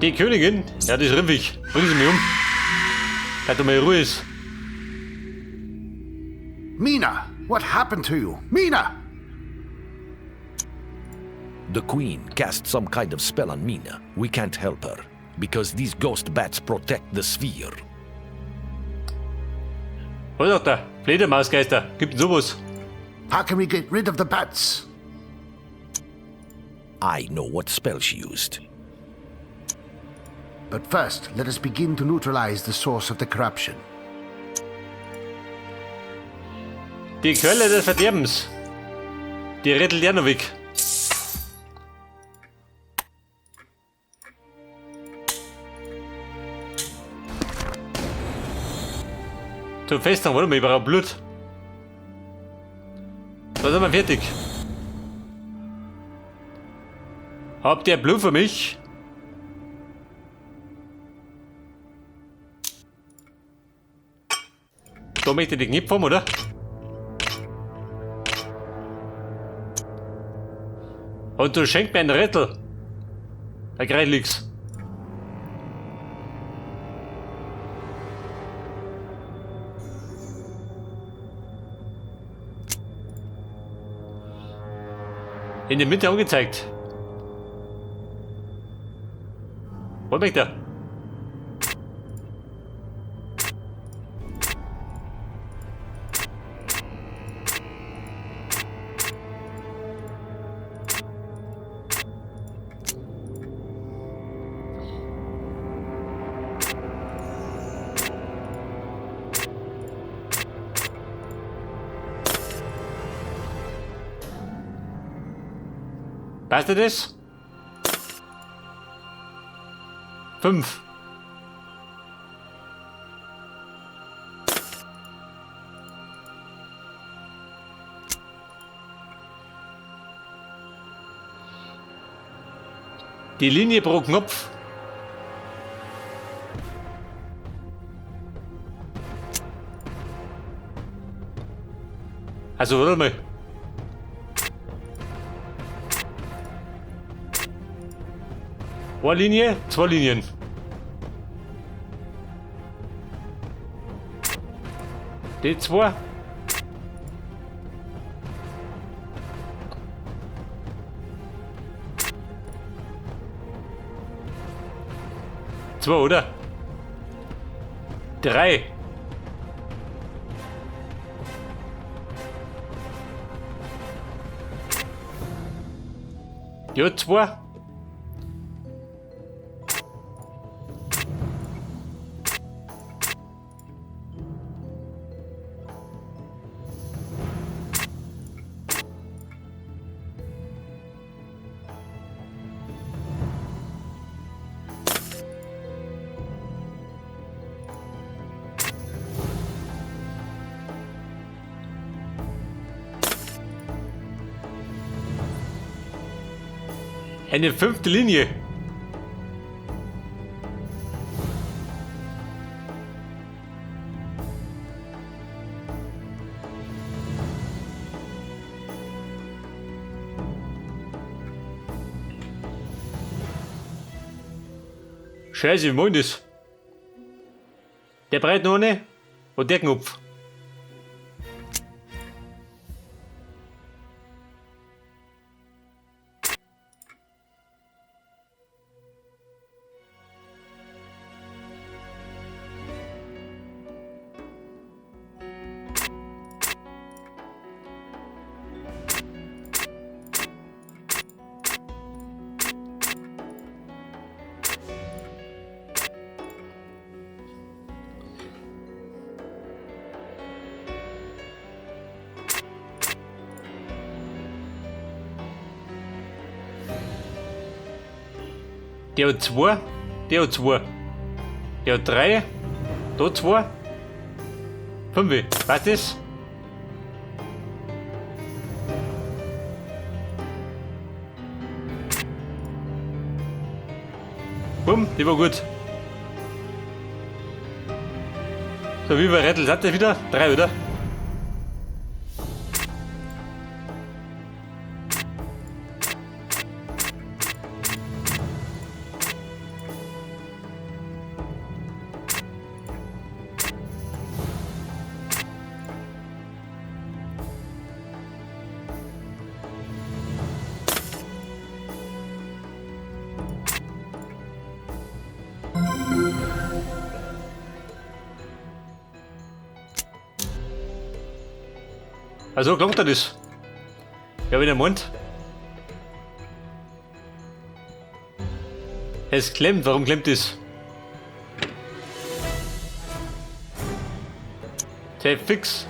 Die Königin? Ja, die ist riffig. Bring sie mir um. Dass du mal Ruhe ist. Mina, what happened to you? Mina! The queen cast some kind of spell on Mina. We can't help her because these ghost bats protect the sphere. Was sagt er? Fledermausgeister. Gibt sowas. How can we get rid of the bats? I know what spell she used. But first, let us begin to neutralize the source of the corruption. Die Quelle des Verderbens. Die rettelt ja noch weg. Zur Festung, warte mal, ich brauche Blut. Da sind wir fertig. Habt ihr Blut für mich? Da möchte ich die Knopf haben, oder? Und du schenkst mir einen Rettel. Da krieg ich nix. In der Mitte angezeigt. Wo bin ich da? Passt dir das? 5. Die Linie pro Knopf. Also, warte mal. Eine Linie, zwei Linien. Die zwei. Zwei, oder? Drei. Ja, zwei. Eine fünfte Linie. Scheiße, wie meint das? Der breit noch eine und der Knopf. Der hat zwei, der hat zwei. Der hat drei, da zwei. Fünf. Passt das? Bumm, die war gut. So, wie bei Rettel hat der wieder? Drei, oder? Also klangt er das. Ja, wenn er meint. Es klemmt, warum klemmt es? Der fix.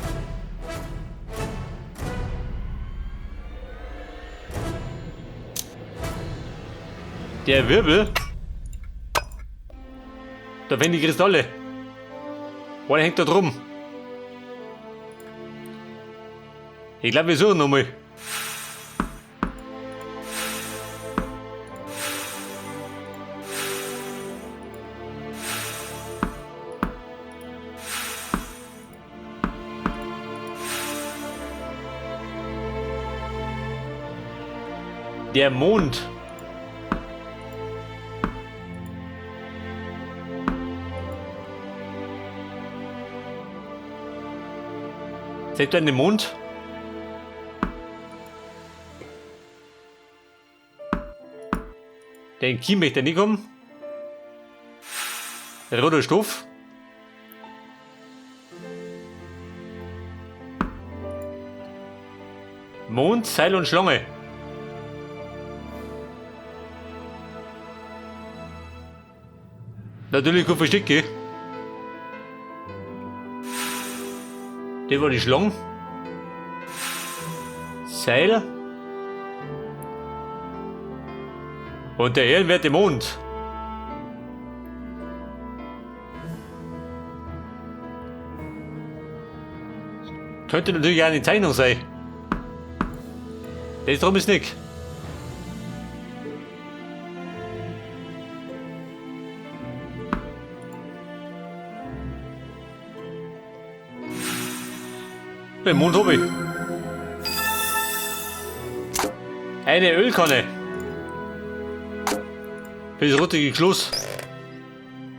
Der Wirbel. Da werden die Kristalle. Einer hängt da drum. Ich glaube, wir suchen nochmal. Der Mond. Seht ihr den Mond? Den Kiem möchte ich nicht kommen. Der rote Stoff. Mond, Seil und Schlange. Natürlich kein Versteck, gell? Das war die Schlange. Seil. Und der ehrenwerte Mond. Könnte natürlich auch eine Zeichnung sein. Das drum ist nicht. Den Mond hab ich. Eine Ölkanne. Für das rottige Schloss.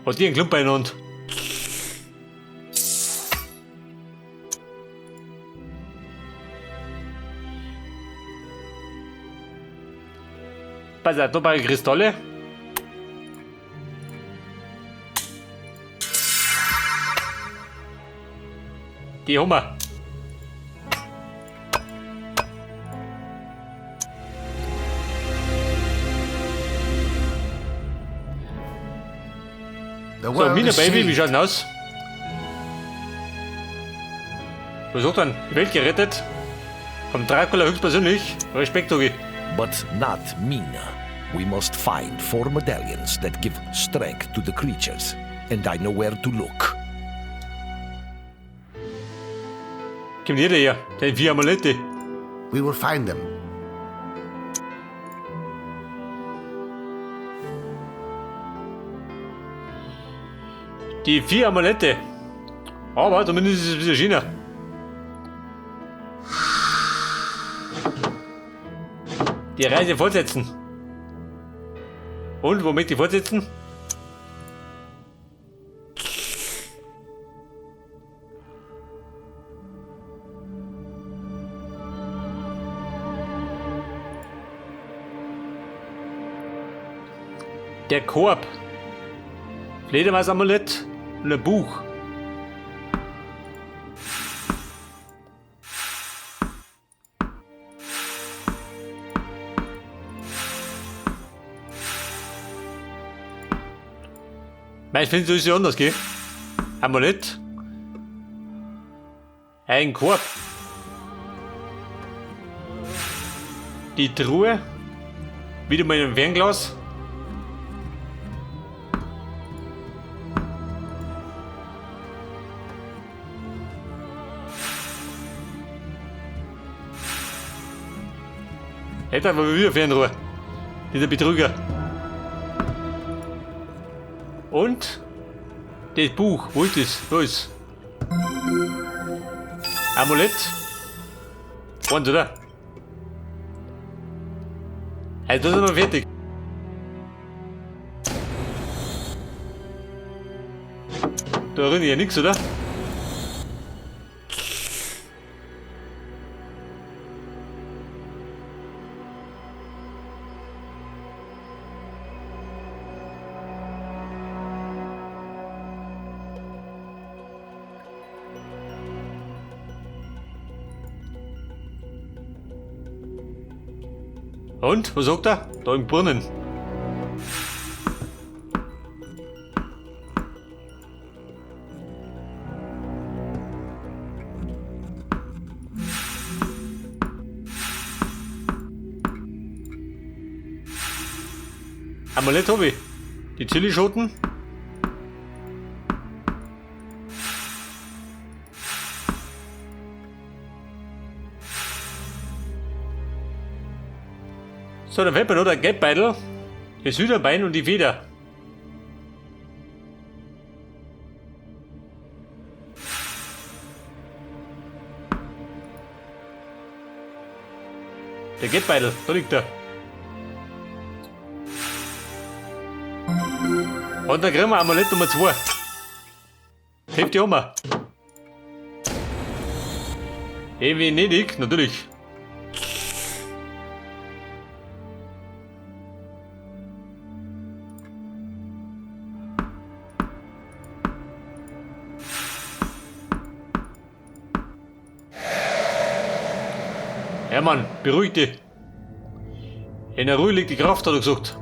Hat die einen Klump beieinander. Pass auf, da bei Kristalle. Die haben wir. The So, world Mina is Baby, wie saved. schaut denn aus? Was hat dann? Die Welt gerettet. Vom Dracula höchstpersönlich. Respekt, Dogi. But not Mina. We must find 4 medallions that give strength to the creatures. And I know where to look. Kommt jeder her. Den 4 Amulette. We will find them. Die 4 Amulette. Aber zumindest ist es ein bisschen schöner. Die Reise fortsetzen. Und womit die fortsetzen? Der Korb. Fledermausamulett und ein Buch. Meist findest du es ja anders, gell? Amulett. Ein Korb. Die Truhe. Wieder mal ein Fernglas. Hätte aber wieder Fernrohr. Dieser Betrüger. Und das Buch, wo ist das? Da ist. Amulett. Eins, oder? Also, da sind wir fertig. Da drin ist ja nix, oder? Und, was sagt er? Da im Brunnen. Amulett hab ich. Die Chilischoten. So, dann fehlt mir noch der Geldbeutel, das Hühnerbein und die Feder. Der Geldbeutel, da liegt er. Und dann kriegen wir Amulett Nummer 2. Hälfte haben wir. In Venedig, natürlich. Hermann, beruhig dich. In der Ruhe liegt die Kraft, hat er gesagt.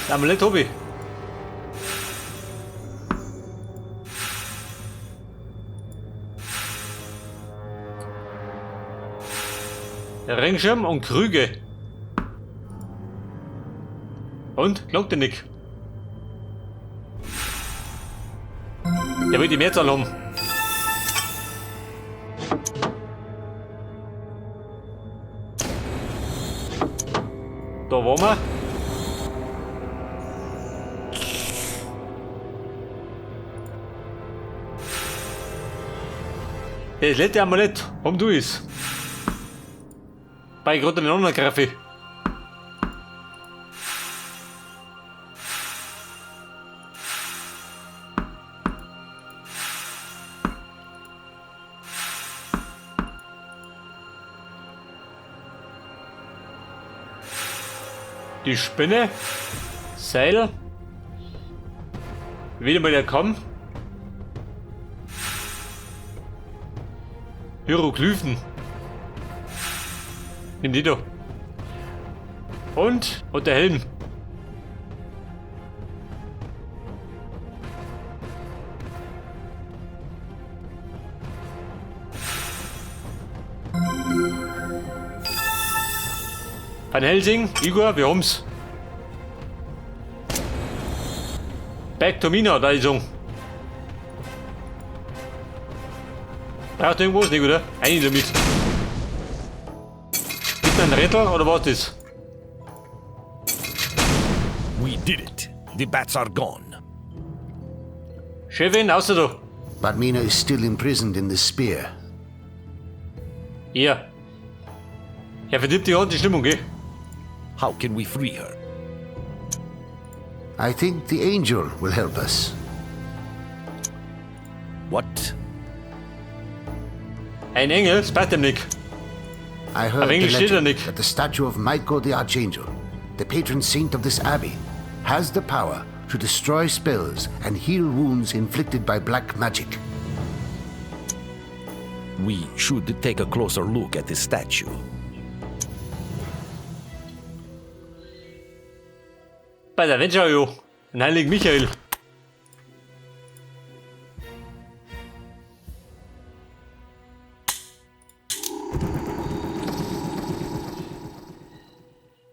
Das Amulett hab ich. Der Regenschirm und Krüge. Und? Klagt der Nick? Der will die Mehrzahl haben. Da waren wir. Das letzte Amulett, haben du es. Bei gerade einen anderen Kaffee. Die Spinne, Seil, wieder mal der Kamm, Hieroglyphen, nimm die da, und der Helm. Van Helsing, Igor, wir haben's. Back to Mina, da ist er. Braucht irgendwas nicht, oder? Eine damit. Gibt einen Rettel oder was ist das? We did it. The bats are gone. Chefin, außer da. But Mina is still imprisoned in the spear. Ja. Er verdirbt die ganze Stimmung, gell? How can we free her? I think the angel will help us. What? Ein Engel, das passt dem nicht. I heard Auf the Englisch steht er legend nicht. that the statue of Michael the Archangel, the patron saint of this abbey, has the power to destroy spells and heal wounds inflicted by black magic. We should take a closer look at the statue. Bei der Venture, jo. Ein Heiligen Michael.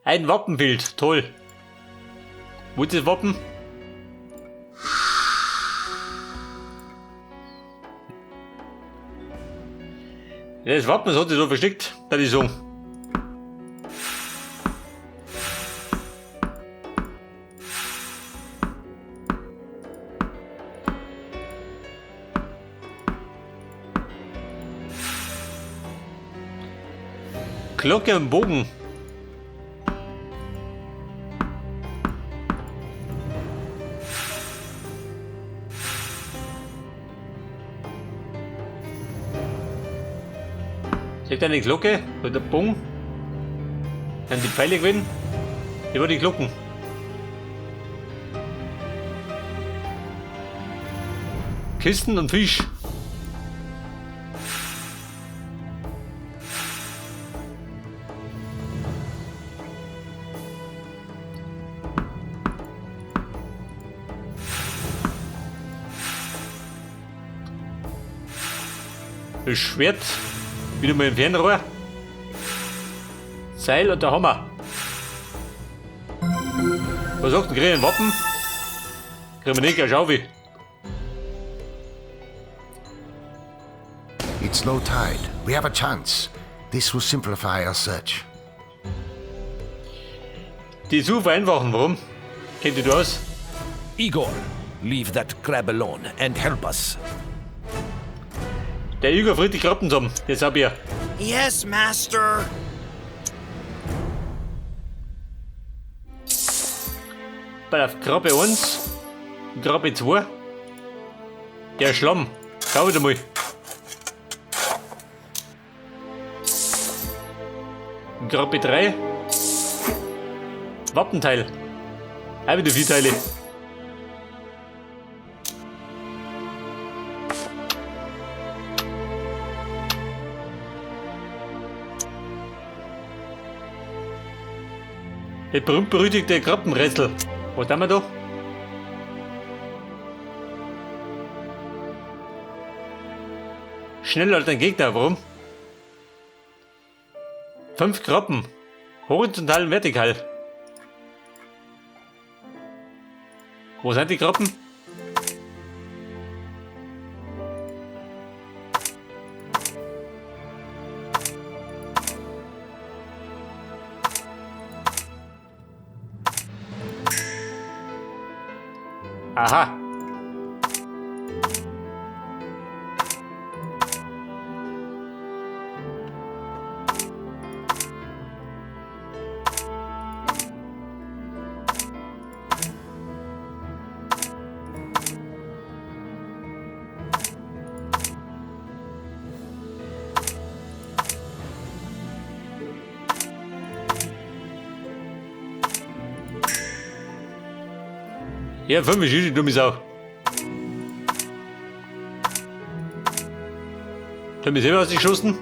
Ein Wappenbild, toll. Wo ist das Wappen? Ja, das Wappen, das hat sich so versteckt, da die so. Glocke im Bogen. Seht ihr eine Glocke oder der Bogen? Dann die Pfeile gewinnen. Über die Glocken. Kisten und Fisch. Das Schwert. Wieder mal im Fernrohr. Seil und der Hammer. Was sagt denn, krieg ich ein Wappen? Kriegen wir nicht, schau wie. It's low tide. We have a chance. This will simplify our search. Die zu vereinfachen, warum? Kennt ihr das? Igor, leave that crab alone and help us. Der Igor frisst die Krabben zusammen, der Sabier. Yes, Master. Bei der Krabbe 1, Krabbe 2. Der Schlamm. Schau wieder mal. Krabbe 3. Wappenteil. Auch wieder 4 Teile. Der berühmt-berüchtigte Krabbenrätsel. Was haben wir da? Schneller als dein Gegner, warum? 5 Krabben. Horizontal und vertikal. Wo sind die Krabben? Aha. Ja, 5 ist die dumme Sau. Hat mich selber ausgeschossen.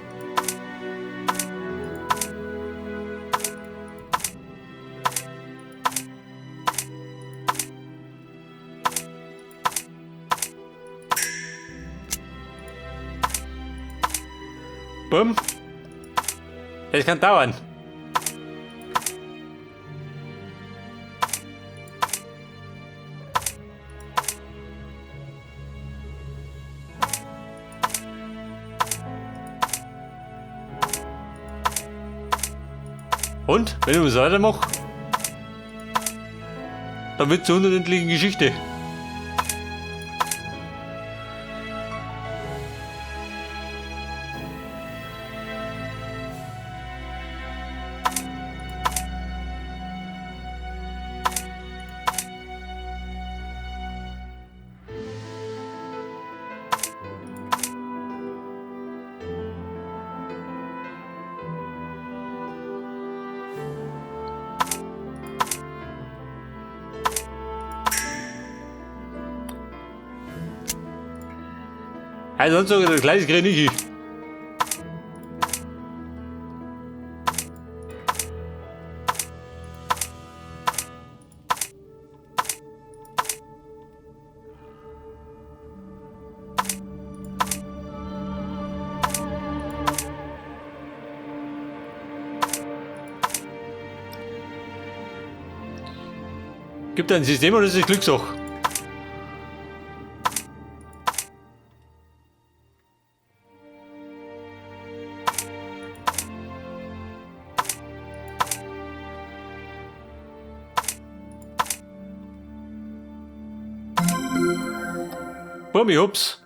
Bumm. Das kann dauern. Und, wenn ich was weitermache, dann wird's zur unendlichen Geschichte. Also sonst noch ein kleines Greniki. Gibt ein System oder ist es Glückssache? Bummi, hups.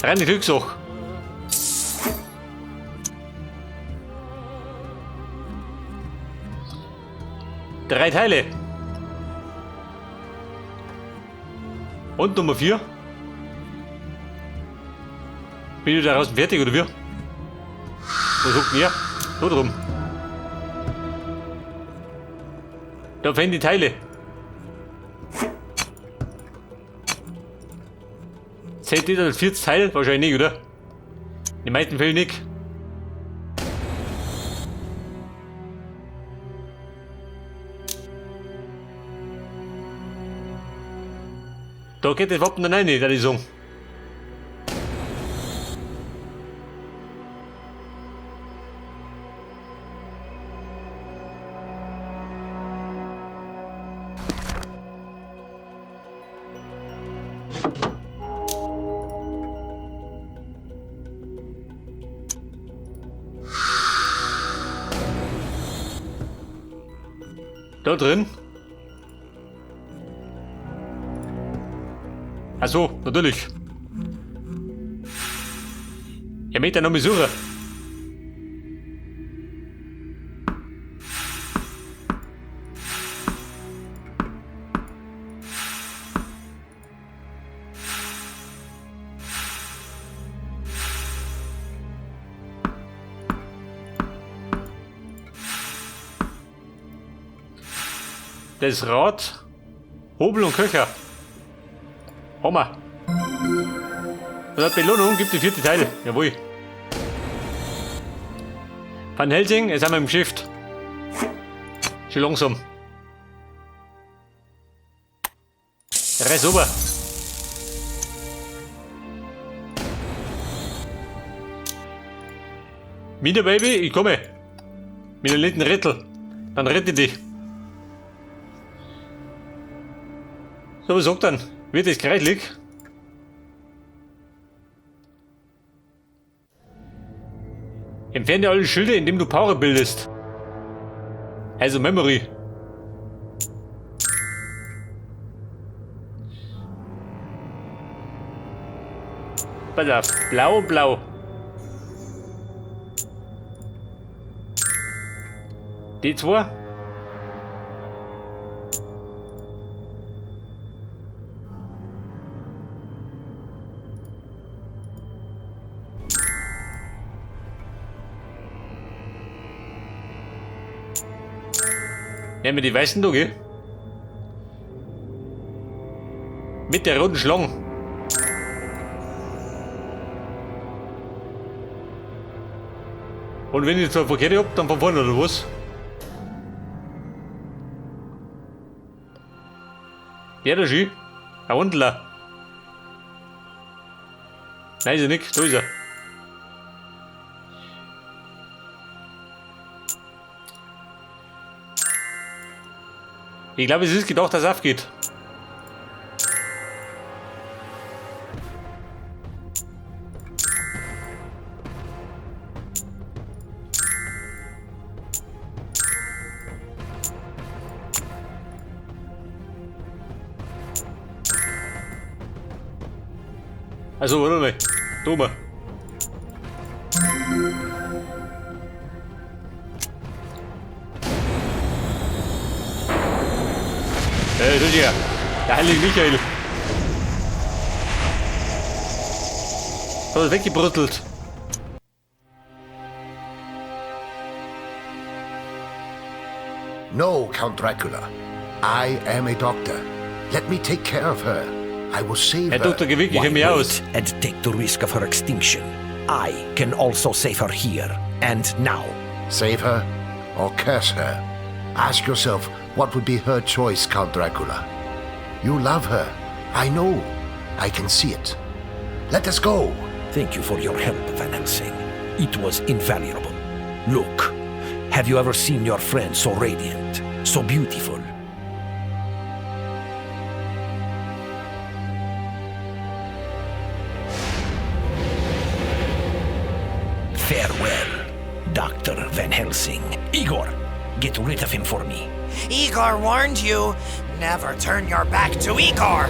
Reine Glückssache. 3 Teile. Und Nummer 4. Bin ich da draußen fertig oder wie? Was sagt denn ihr? So drum. Da fehlen die Teile. Zählt das als viertes Teil? Wahrscheinlich nicht, oder? In den meisten Fällen nicht. Da geht das Wappen dann rein, würde ich sagen. Da drin? Ach so, natürlich. Ich möchte noch mal suchen. Das Rad, Hobel und Köcher. Hammer. Und als Belohnung gibt die vierte Teil. Jawohl. Van Helsing, jetzt sind wir im Geschäft. Schon langsam. Reiß rüber. Mina Baby, ich komme. Mit einem linken Rettel. Dann rette ich dich. So, was sagt dann? Wird es kreidlich? Entferne alle Schilder, indem du Power bildest. Also Memory. Pass auf. Blau, blau. Die zwei. Nehmen wir die weißen da, gell? Mit der roten Schlange. Und wenn ich zwei verkehrt hab, dann von vorne oder was? Der da schön. Ein Hundler. Nein, ist er nicht. Da ist er. Ich glaube, es ist gedacht, dass es aufgeht. Also, warte mal. Da mal. Das ist ja der heilige Michael. Hat er weggebrüttelt. No, Count Dracula. I am a doctor. Let me take care of her. I will save Herr her. Doktor, geh weg, ich Why kenn mich aus. wait and take the risk of her extinction? I can also save her here and now. Save her or curse her? Ask yourself what would be her choice, Count Dracula. You love her. I know. I can see it. Let us go. Thank you for your help, Van Helsing. It was invaluable. Look, have you ever seen your friend so radiant, so beautiful? Farewell, Dr. Van Helsing. Igor, get rid of him for me. Igor warned you. Never turn your back to Igor.